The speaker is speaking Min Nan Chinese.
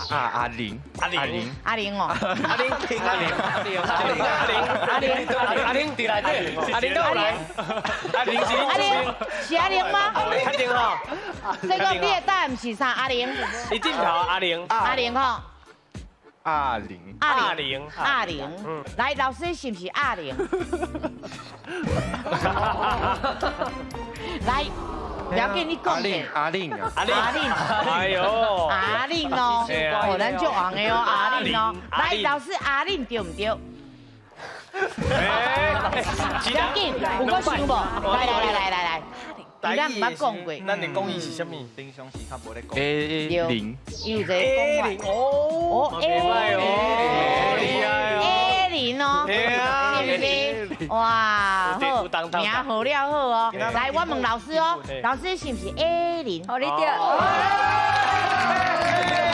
啊，阿玲，阿玲。阿玲哦，阿玲，阿玲，阿玲，阿玲，阿玲，阿玲，佇內底，阿玲都有來，阿玲是阿玲是阿玲嗎？確定吼？這個你的答案是啥？阿玲，伊鏡頭阿玲，阿玲吼，阿玲，阿玲，阿玲，來，老師是毋是阿玲？來，不要緊，你講阿玲，阿玲啊，阿玲，阿玲，哎喲，阿玲哦，哦，咱足紅的哦，阿玲哦，來，老師，阿玲對毋對？不要緊，有閣想無？來來來來來來，咱毋捌講過。咱的講伊是啥物？平常時較無咧講。 A 零，伊有一個講法。哦，哦，A 零，厲害哦，A 零哦，是毋是？哇，好，名好了好哦。來，我問老師哦，老師是毋是 A 零？哦，你對。